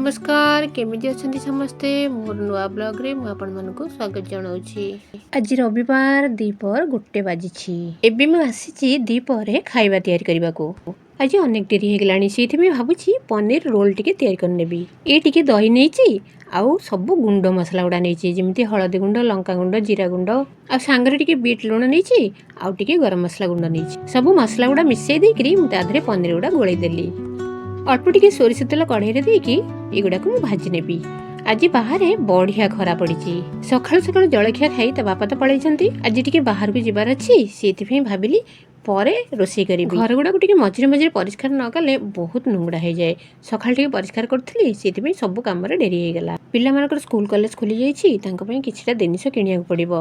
ନମସ୍କାର, କେମିତି ଅଛନ୍ତି ସମସ୍ତେ? ମୋର ନୂଆ ବ୍ଲଗ୍ରେ ମୁଁ ଆପଣମାନଙ୍କୁ ସ୍ୱାଗତ ଜଣାଉଛି। ଆଜି ରବିବାର, ଦ୍ୱିପହର 1 ବାଜିଛି। ଏବେ ମୁଁ ଆସିଛି ଦ୍ୱିପହରେ ଖାଇବା ତିଆରି କରିବାକୁ। ଆଜି ଅନେକ ଡେରି ହେଇଗଲାଣି, ସେଇଥିପାଇଁ ଭାବୁଛି ପନିର ରୋଲ୍ ଟିକେ ତିଆରି କରିନେବି। ଏଇ ଟିକେ ଦହି ନେଇଛି ଆଉ ସବୁ ଗୁଣ୍ଡ ମସଲା ଗୁଡ଼ା ନେଇଛି, ଯେମିତି ହଳଦୀ ଗୁଣ୍ଡ, ଲଙ୍କା ଗୁଣ୍ଡ, ଜିରା ଗୁଣ୍ଡ, ଆଉ ସାଙ୍ଗରେ ଟିକେ ବିଟ୍ ଲୁଣ ନେଇଛି ଆଉ ଟିକେ ଗରମ ମସଲା ଗୁଣ୍ଡ ନେଇଛି। ସବୁ ମସଲା ଗୁଡ଼ା ମିଶାଇ ଦେଇକିରି ମୁଁ ତା ଦେହରେ ପନିର ଗୁଡ଼ା ଗୋଳେଇ ଦେଲି। ଅଳ୍ପ ଟିକେ ସୋରିଷ ତେଲ କଢ଼େଇରେ ଦେଇକି ଏଗୁଡ଼ାକୁ ମୁଁ ଭାଜି ନେବି। ଆଜି ବାହାରେ ବଢ଼ିଆ ଖରା ପଡ଼ିଛି। ସକାଳୁ ସକାଳୁ ଜଳଖିଆ ଖାଇ ତା ବାପା ତ ପଳେଇଛନ୍ତି। ଆଜି ଟିକେ ବାହାରକୁ ଯିବାର ଅଛି, ସେଇଥିପାଇଁ ଭାବିଲି ପରେ ରୋଷେଇ କରିବି। ଘର ଗୁଡ଼ାକୁ ଟିକେ ମଝିରେ ମଝିରେ ପରିଷ୍କାର ନ କଲେ ବହୁତ ନୁଙ୍ଗୁଡ଼ା ହେଇଯାଏ। ସକାଳୁ ଟିକେ ପରିଷ୍କାର କରୁଥିଲି, ସେଇଥିପାଇଁ ସବୁ କାମରେ ଡେରି ହେଇଗଲା। ପିଲାମାନଙ୍କର ସ୍କୁଲ କଲେଜ ଖୋଲି ଯାଇଛି, ତାଙ୍କ ପାଇଁ କିଛିଟା ଜିନିଷ କିଣିବାକୁ ପଡ଼ିବ।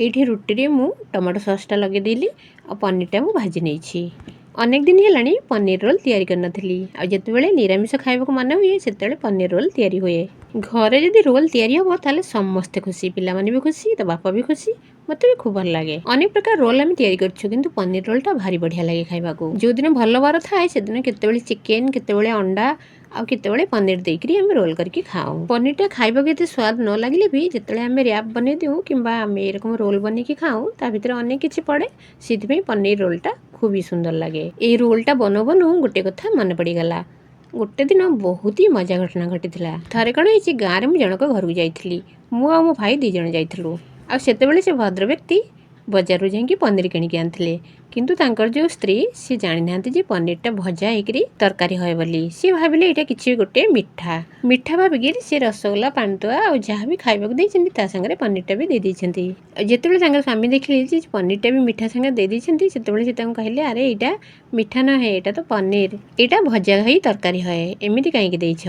ଏଇଠି ରୁଟିରେ ମୁଁ ଟମାଟୋ ସସ୍ଟା ଲଗେଇଦେଲି ଆଉ ପନିରଟା ମୁଁ ଭାଜି ନେଇଛି। ଅନେକ ଦିନ ହେଲାଣି ପନିର ରୋଲ୍ ତିଆରି କରିନଥିଲି। ଆଉ ଯେତେବେଳେ ନିରାମିଷ ଖାଇବାକୁ ମନ ହୁଏ, ସେତେବେଳେ ପନିର ରୋଲ୍ ତିଆରି ହୁଏ। ଘରେ ଯଦି ରୋଲ୍ ତିଆରି ହେବ, ତାହେଲେ ସମସ୍ତେ ଖୁସି। ପିଲାମାନେ ବି ଖୁସି, ତା ବାପା ବି ଖୁସି, ମୋତେ ବି ଖୁବ୍ ଭଲ ଲାଗେ। ଅନେକ ପ୍ରକାର ରୋଲ୍ ଆମେ ତିଆରି କରିଛୁ, କିନ୍ତୁ ପନିର ରୋଲ୍ଟା ଭାରି ବଢ଼ିଆ ଲାଗେ ଖାଇବାକୁ। ଯେଉଁଦିନ ଭଲ ବାର ଥାଏ, ସେଦିନ କେତେବେଳେ ଚିକେନ୍, କେତେବେଳେ ଅଣ୍ଡା ଆଉ କେତେବେଳେ ପନିର ଦେଇକରି ଆମେ ରୋଲ୍ କରିକି ଖାଉ। ପନିରଟା ଖାଇବାକୁ ଏତେ ସ୍ୱାଦ ନ ଲାଗିଲେ ବି, ଯେତେବେଳେ ଆମେ ର୍ୟାପ୍ ବନେଇ ଦେଉ କିମ୍ବା ଆମେ ଏରକମ ରୋଲ୍ ବନେଇକି ଖାଉ, ତା ଭିତରେ ଅନେକ କିଛି ପଡ଼େ, ସେଥିପାଇଁ ପନିର ରୋଲ୍ଟା ଖୁବ୍ ସୁନ୍ଦର ଲାଗେ। ଏଇ ରୋଲ୍ଟା ବନଉ ବନଉ ଗୋଟେ କଥା ମନେ ପଡ଼ିଗଲା। ଗୋଟେ ଦିନ ବହୁତ ହି ମଜା ଘଟଣା ଘଟିଥିଲା। ଥରେ କ'ଣ ହେଇଛି, ଗାଁରେ ମୁଁ ଜଣଙ୍କ ଘରକୁ ଯାଇଥିଲି। ମୁଁ ଆଉ ମୋ ଭାଇ 2 ଜଣ ଯାଇଥିଲୁ। ଆଉ ସେତେବେଳେ ସେ ଭଦ୍ର ବ୍ୟକ୍ତି ବଜାରରୁ ଯାଇକି ପନିର କିଣିକି ଆଣିଥିଲେ। କିନ୍ତୁ ତାଙ୍କର ଯେଉଁ ସ୍ତ୍ରୀ, ସିଏ ଜାଣିନାହାନ୍ତି ଯେ ପନିରଟା ଭଜା ହେଇକିରି ତରକାରୀ ହୁଏ ବୋଲି। ସିଏ ଭାବିଲେ ଏଇଟା କିଛି ଗୋଟେ ମିଠା। ମିଠା ଭାବିକିରି ସେ ରସଗୋଲା, ପାନତୁଆ ଆଉ ଯାହା ବି ଖାଇବାକୁ ଦେଇଛନ୍ତି, ତା ସାଙ୍ଗରେ ପନିରଟା ବି ଦେଇ ଦେଇଛନ୍ତି। ଆଉ ଯେତେବେଳେ ତାଙ୍କର ସ୍ୱାମୀ ଦେଖିଲେ ଯେ ପନିରଟା ବି ମିଠା ସାଙ୍ଗରେ ଦେଇ ଦେଇଛନ୍ତି, ସେତେବେଳେ ସେ ତାଙ୍କୁ କହିଲେ, "ଆରେ, ଏଇଟା ମିଠା ନୁହେଁ, ଏଇଟା ତ ପନିର, ଏଇଟା ଭଜା ହେଇ ତରକାରୀ ହୁଏ, ଏମିତି କାହିଁକି ଦେଇଛ?"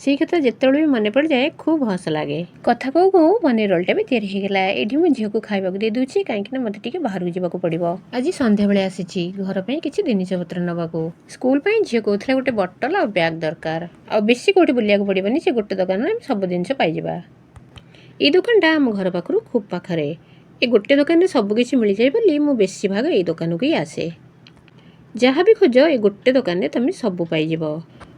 ସେଇ କଥା ଯେତେବେଳେ ବି ମନେ ପଡ଼ିଯାଏ, ଖୁବ୍ ହସ ଲାଗେ। କଥା କହୁ କହୁ ପନିର ରୋଲଟା ବି ତିଆରି ହେଇଗଲା। ଏଇଠି ମୁଁ ଝିଅକୁ ଖାଇବାକୁ ଦେଇ ଦେଉଛି, କାହିଁକିନା ମୋତେ ଟିକେ ବାହାରକୁ ଯିବାକୁ ପଡ଼ିବ। ଆଜି ସନ୍ଧ୍ୟାବେଳେ ଆସିଛି ଘର ପାଇଁ କିଛି ଜିନିଷପତ୍ର ନେବାକୁ। ସ୍କୁଲ ପାଇଁ ଝିଅ କହୁଥିଲା ଗୋଟେ ବଟଲ ଆଉ ବ୍ୟାଗ୍ ଦରକାର। ଆଉ ବେଶୀ କୋଉଠି ବୁଲିବାକୁ ପଡ଼ିବନି, ସେ ଗୋଟେ ଦୋକାନରେ ଆମେ ସବୁ ଜିନିଷ ପାଇଯିବା। ଏଇ ଦୋକାନଟା ଆମ ଘର ପାଖରୁ ଖୁବ୍ ପାଖରେ। ଏ ଗୋଟେ ଦୋକାନରେ ସବୁ କିଛି ମିଳିଯାଏ ବୋଲି ମୁଁ ବେଶୀ ଭାଗ ଏଇ ଦୋକାନକୁ ହିଁ ଆସେ। ଯାହା ବି ଖୋଜ, ଏ ଗୋଟେ ଦୋକାନରେ ତମେ ସବୁ ପାଇଯିବ।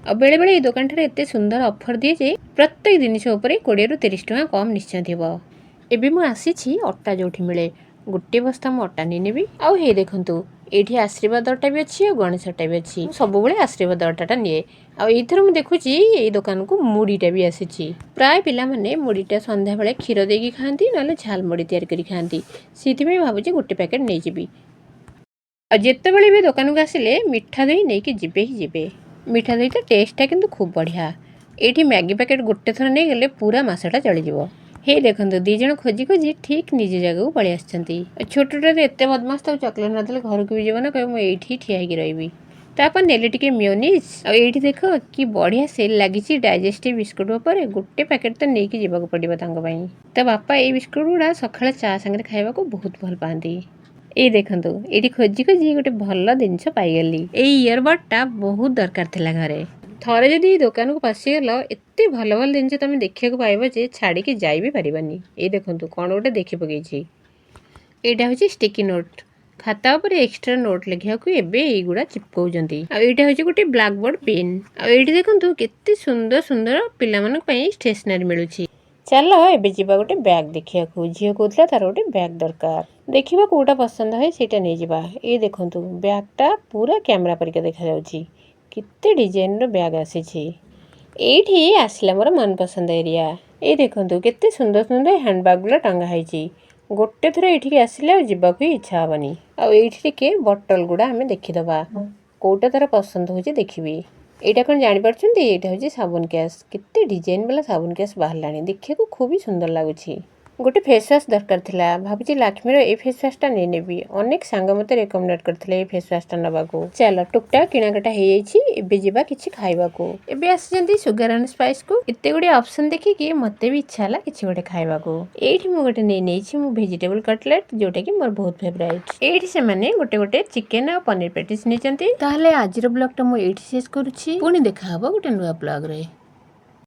ଆଉ ବେଳେବେଳେ ଏଇ ଦୋକାନଠାରେ ଏତେ ସୁନ୍ଦର ଅଫର୍ ଦିଏ ଯେ ପ୍ରତ୍ୟେକ ଜିନିଷ ଉପରେ 20ରୁ 30 ଟଙ୍କା କମ୍ ନିଶ୍ଚୟ ଥିବ। ଏବେ ମୁଁ ଆସିଛି ଅଟା ଯେଉଁଠି ମିଳେ। ଗୋଟେ ବସ୍ତା ମୁଁ ଅଟା ନେଇନେବି। ଆଉ ହେଇ ଦେଖନ୍ତୁ, ଏଇଠି ଆଶୀର୍ବାଦ ଅଟା ବି ଅଛି ଆଉ ଗଣେଶ ଅଟା ବି ଅଛି। ମୁଁ ସବୁବେଳେ ଆଶୀର୍ବାଦ ଅଟାଟା ନିଏ। ଆଉ ଏଇଥର ମୁଁ ଦେଖୁଛି ଏଇ ଦୋକାନକୁ ମୁଢ଼ିଟା ବି ଆସିଛି। ପ୍ରାୟ ପିଲାମାନେ ମୁଢ଼ିଟା ସନ୍ଧ୍ୟାବେଳେ କ୍ଷୀର ଦେଇକି ଖାଆନ୍ତି, ନହେଲେ ଝାଲ ମୁଢ଼ି ତିଆରି କରି ଖାଆନ୍ତି। ସେଇଥିପାଇଁ ଭାବୁଛି ଗୋଟେ ପ୍ୟାକେଟ୍ ନେଇଯିବି। ଆଉ ଯେତେବେଳେ ବି ଦୋକାନକୁ ଆସିଲେ ମିଠା ଦହି ନେଇକି ଯିବେ ହିଁ ଯିବେ। ମିଠା ଦହି ତ ଟେଷ୍ଟଟା କିନ୍ତୁ ଖୁବ୍ ବଢ଼ିଆ। ଏଇଠି ମ୍ୟାଗି ପ୍ୟାକେଟ୍ ଗୋଟେ ଥର ନେଇଗଲେ ପୁରା ମାସଟା ଚଳିଯିବ। ହେଇ ଦେଖନ୍ତୁ, 2 ଜଣ ଖୋଜି ଖୋଜି ଠିକ୍ ନିଜ ଜାଗାକୁ ପଳେଇ ଆସିଛନ୍ତି। ଆଉ ଛୋଟଟା ଏତେ ବଦମାସ, ତାକୁ ଚକୋଲେଟ୍ ନଦେଲେ ଘରକୁ ବି ଯିବ ନା, କହିବ ମୁଁ ଏଇଠି ଠିଆ ହେଇକି ରହିବି। ତାପରେ ନେଲେ ଟିକେ ମିଓନିଜ୍। ଆଉ ଏଇଠି ଦେଖ କି ବଢ଼ିଆ ସେଲ୍ ଲାଗିଛି ଡାଇଜେଷ୍ଟିଭ୍ ବିସ୍କୁଟ୍ ଉପରେ। ଗୋଟେ ପ୍ୟାକେଟ୍ ତ ନେଇକି ଯିବାକୁ ପଡ଼ିବ ତାଙ୍କ ପାଇଁ। ତା ବାପା ଏଇ ବିସ୍କୁଟ୍ ଗୁଡ଼ା ସକାଳେ ଚା ସାଙ୍ଗରେ ଖାଇବାକୁ ବହୁତ ଭଲ ପାଆନ୍ତି। ଏଇ ଦେଖନ୍ତୁ, ଏଇଠି ଖୋଜି ଖୋଜି ଗୋଟେ ଭଲ ଜିନିଷ ପାଇଗଲି। ଏଇ ଇୟରବଡ଼ଟା ବହୁତ ଦରକାର ଥିଲା ଘରେ। ଥରେ ଯଦି ଏଇ ଦୋକାନକୁ ପଶିଗଲ, ଏତେ ଭଲ ଭଲ ଜିନିଷ ତମେ ଦେଖିବାକୁ ପାଇବ ଯେ ଛାଡ଼ିକି ଯାଇ ବି ପାରିବନି। ଏଇ ଦେଖନ୍ତୁ, କ'ଣ ଗୋଟେ ଦେଖି ପକେଇଛି। ଏଇଟା ହେଉଛି ଷ୍ଟିକି ନୋଟ୍। ଖାତା ଉପରେ ଏକ୍ସଟ୍ରା ନୋଟ୍ ଲେଖିବାକୁ ଏବେ ଏଇଗୁଡ଼ା ଚିପକଉଛନ୍ତି। ଆଉ ଏଇଟା ହେଉଛି ଗୋଟେ ବ୍ଲାକ୍ ବୋର୍ଡ ପେନ୍। ଆଉ ଏଇଠି ଦେଖନ୍ତୁ, କେତେ ସୁନ୍ଦର ସୁନ୍ଦର ପିଲାମାନଙ୍କ ପାଇଁ ଷ୍ଟେସନାରୀ ମିଳୁଛି। ଚାଲ, ଏବେ ଯିବା ଗୋଟେ ବ୍ୟାଗ୍ ଦେଖିବାକୁ। ଝିଅ କହୁଥିଲା ତାର ଗୋଟେ ବ୍ୟାଗ୍ ଦରକାର। ଦେଖିବା କୋଉଟା ପସନ୍ଦ ହୁଏ, ସେଇଟା ନେଇଯିବା। ଏଇ ଦେଖନ୍ତୁ, ବ୍ୟାଗ୍ଟା ପୁରା କ୍ୟାମେରା ପରିକା ଦେଖାଯାଉଛି। କେତେ ଡିଜାଇନର ବ୍ୟାଗ୍ ଆସିଛି। ଏଇଠି ଆସିଲା ମୋର ମନପସନ୍ଦ ଏରିଆ। ଏଇ ଦେଖନ୍ତୁ, କେତେ ସୁନ୍ଦର ସୁନ୍ଦର ହ୍ୟାଣ୍ଡବ୍ୟାଗ୍ ଗୁଡ଼ା ଟଙ୍ଗା ହେଇଛି। ଗୋଟେ ଥର ଏଇଠିକି ଆସିଲେ ଆଉ ଯିବାକୁ ହିଁ ଇଚ୍ଛା ହେବନି। ଆଉ ଏଇଠି ଟିକେ ବଟଲ ଗୁଡ଼ା ଆମେ ଦେଖିଦେବା। କୋଉଟା ତାର ପସନ୍ଦ ହେଉଛି ଦେଖିବି। ଏଇଟା କ'ଣ ଜାଣିପାରୁଛନ୍ତି? ଏଇଟା ହେଉଛି ସାବୁନ କ୍ୟାସ୍। କେତେ ଡିଜାଇନ ବାଲା ସାବୁନ କ୍ୟାସ୍ ବାହାରିଲାଣି, ଦେଖିବାକୁ ଖୁବ୍ ସୁନ୍ଦର ଲାଗୁଛି। ଗୋଟେ ଫେସ୍ ୱାଶ୍ ଦରକାର ଥିଲା। ଭାବୁଛି ଲାକ୍ମିର ଏଇ ଫେସ୍ ୱାଶ୍ଟା ନେଇନେବି। ଅନେକ ସାଙ୍ଗ ମୋତେ ରେକମେଣ୍ଡ କରିଥିଲେ ଏଇ ଫେସ୍ ୱାଶ୍ଟା ନେବାକୁ। ଚାଲ, ଟୁକଟାକ କିଣାକଟା ହେଇଯାଇଛି, ଏବେ ଯିବା କିଛି ଖାଇବାକୁ। ଏବେ ଆସିଛନ୍ତି ସୁଗାର ଆଣ୍ଡ ସ୍ପାଇସ୍କୁ। ଏତେ ଗୁଡ଼ିଏ ଅପସନ୍ ଦେଖିକି ମୋତେ ବି ଇଚ୍ଛା ହେଲା କିଛି ଗୋଟେ ଖାଇବାକୁ। ଏଇଠି ମୁଁ ଗୋଟେ ନେଇ ନେଇଛି ମୁଁ ଭେଜିଟେବଲ୍ କଟଲେଟ୍, ଯୋଉଟାକି ମୋର ବହୁତ ଫେଭରାଇଟ୍। ଏଇଠି ସେମାନେ ଗୋଟେ ଗୋଟେ ଚିକେନ୍ ଆଉ ପନିର ପେଟିସ୍ ନେଇଛନ୍ତି। ତାହେଲେ ଆଜିର ବ୍ଲଗ୍ଟା ମୁଁ ଏଇଠି ଶେଷ କରୁଛି। ପୁଣି ଦେଖାହବ ଗୋଟେ ନୂଆ ବ୍ଲଗ୍ରେ।